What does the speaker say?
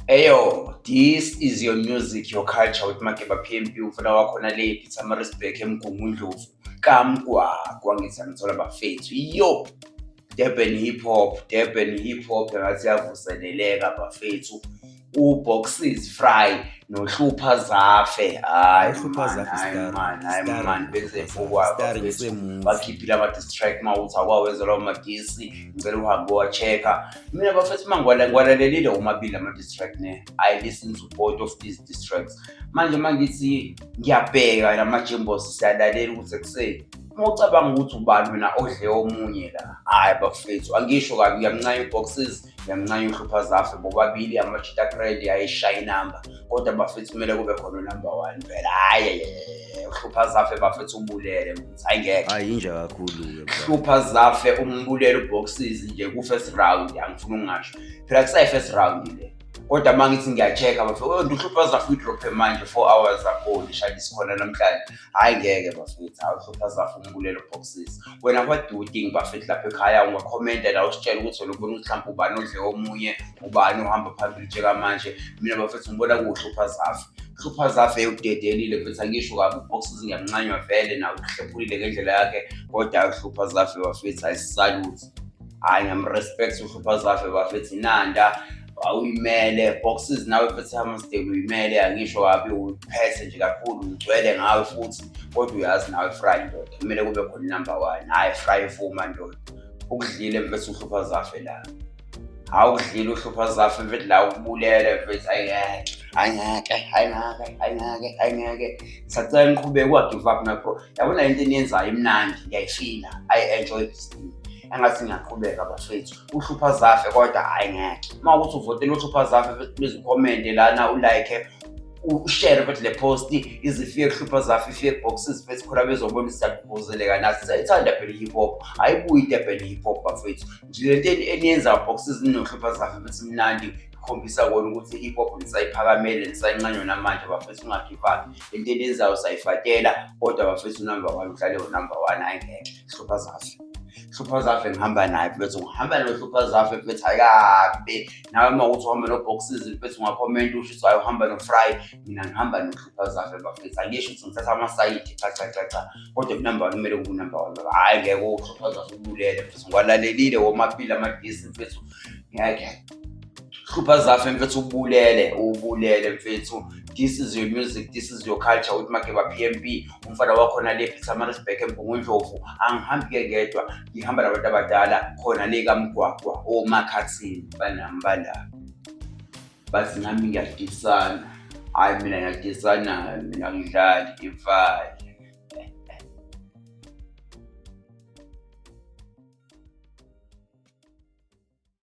Eyo, this is your music, your culture with Mageba PMP, umfana wakhona le Pietermaritzburg eMgungundlovu kaMgwagwa. Ngithi angithola bafethu. Yo, Durban hip hop, Durban hip hop engathi yavuseleleka bafethu. UBoxes Fry noHlupha Zafe, hayi Uhlupha man, Zafe hayi star, man, hayi starring man, benze Uhlupha Zafe, ibhukwayo starring bafethu. semuvi. Bakhiphile ama-diss track, uma uthi awukawenza lawo ma-diss, ngicela uhambe uwa-check-a. Mina bafethu, uma ngiwalalelile omabili ama-diss track ne, I listen to both of these diss tracks. Manje uma ngithi ngiyabheka lama-jimbos, siyalalela ukuthi ekuseni uma ucabanga ukuthi ubani wena odle omunye la. Hhayi bafethu, angisho kabi, ngiyamncanya uBoxes, ngiyamncanya uHlupha Zafe, bobabili ama-cheetah grand ayishaya inamba, kodwa bafethu kumele kube khona unumber one phela. Hhayi, uHlupha Zafe bafethu ubulele mfethu, hhayi ngeke. Hayi, inja kakhulu-ke bro. Hlupha Zafe umbulele uBoxes nje ku-first round, angifuni ukungasho phela kusayi-first round le, kodwa uma ngithi ngiya-check-a bafethu, oh, uHlupha Zafe uyidrophe manje 4 hours ago, lishayisa khona namhlanje. Hhayi ngeke bafethu, hawu, uHlupha Zafe umbulele uBoxes. Wena, what do you think bafethu lapha ekhaya? Ungakhomenta la usitshela ukuthi wena ubona ukuthi mhlawumbe ubani odle omunye, ubani ohamba phambili njengamanje. Mina bafethu ngibona kuwuHlupha Zafe. Hlupha Zafe udedelile mfethu, angisho kabi, uBoxes ngiyancanywa vele nawe uhlephulile ngendlela yakhe, kodwa uHlupha Zafe bafethu ayisalute. Hhayi, ngiyam-respect uHlupha Zafe bafethu, inanda awuyimele. Boxes nawe mfethu Hammersdale uyimele, angisho kabi, uyiphethe nje kakhulu, ngigcwele ngawe futhi, kodwa uyazi nawe Fry ndoda, kumele kube khona number one. Hhayi Fry, vuma ndoda, ukudlile mfethu uHlupha Zafe la. Hawu, ukudlile uHlupha Zafe mfethu la, ukubulele mfethu. Hayi ngeke, hayi ngeke, hayi ngeke, hayi ngeke, hayi ngeke. Ngisacela niqhubeke, unga-give up na bro. Yabona lento eniyenzayo imnandi, ngiyayifila. I enjoy this thing, engathi ngiyaqhubeka bafethu. UHlupha Zafe kodwa hhayi ngeke. Uma ukuthi uvotele uHlupha Zafe, please ukhomente lana, u-like, ushare futhi le post izifike kuHlupha Zafe, ifike ku-Boxes futhi, khona bezobona siyakubuzeleka nathi. Siyayithanda phela i-hip hop, ayibuyi iDurban hip hop bafethu. Nje lento eniyenzayo Boxes ninoHlupha Zafe futhi imnandi, ikhombisa kona ukuthi i-hip hop nisayiphakamele, nisayincanywa namanje bafethu. Unga-give up, lento eniyenzayo sayifatela, kodwa bafethu unumber one uhlale unumber one. Hhayi ngeke, Hlupha Zafe, Hlupha Zafe ngihamba naye mfethu, ngihamba noHlupha Zafe mfethu, ayikabi nawe. Uma ukuthi uhamba no-Boxes mfethu, ungakhomenta usho ukuthi hayi, uhamba no-Fry. Mina ngihamba noHlupha Zafe bafethu. Angisho ukuthi ngithatha amasayidi, cha cha cha cha, kodwa unumber one kumele kube unumber one. Hhayi ngeke, uHlupha Zafe ubulele mfethu, ngiwalalelile womabili ama-diss mfethu. Ngeke, Hlupha Zafe mfethu ubulele, ubulele mfethu. This is your music, this is your culture with Mageba PMP, umfana wakhona le Pietermaritzburg eMgungundlovu. Angihambi-ke ngedwa, ngihamba nabantu abadala khona le kaMgwagwa, omakhathini banambala bathi nami ngiyadisana. Hhayi, mina ngiyadisana, mina ngidlali ivali.